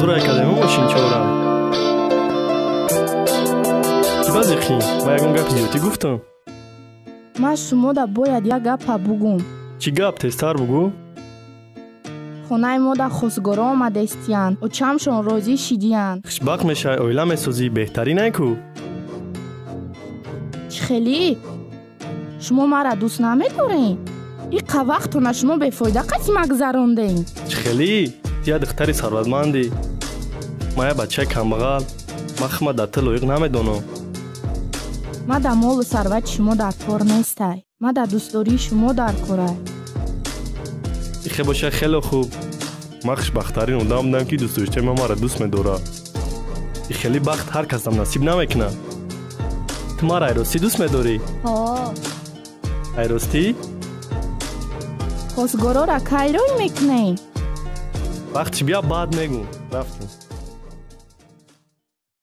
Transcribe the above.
Зурай кардем мошинчора. Чӣ ба зиқӣ? Ман ягон гапи зиёдтӣ гуфтам? Ман шумода бояд як гапа бугум. Чӣ гап, тезтар бугӯ. Хонаи мода хосгоро омадестиянд, очамшон розӣ шидиянд. Хушбахт мешавӣ, оила месозӣ, беҳтаринай ку. Чӣ хелӣ? Шумо мара дӯст намедоред? Иқа вақтона шумо бефоида қати ма гузарондем. Чӣ хелӣ? Ту як духтари сарватмандӣ, ман як бачаи камбағал. Ман худма дар ту лоиқ намедонам. Ма дар молу сарвати шумо дар кор нестай, ма дар дӯстдории шумо дар корай. Ихе боша, хеле хуб. Ман хушбахттарин одам будам, ки дӯстдоштаи ман маро дӯст медорад. И хеле бахт ҳар касам насиб намекунад. Ту маро айростӣ дӯст медорӣ? Ҳо. Айростӣ? Хосгорора кай рӯй мекунем? Вақтиш бия, баъд мегӯм. Рафтем.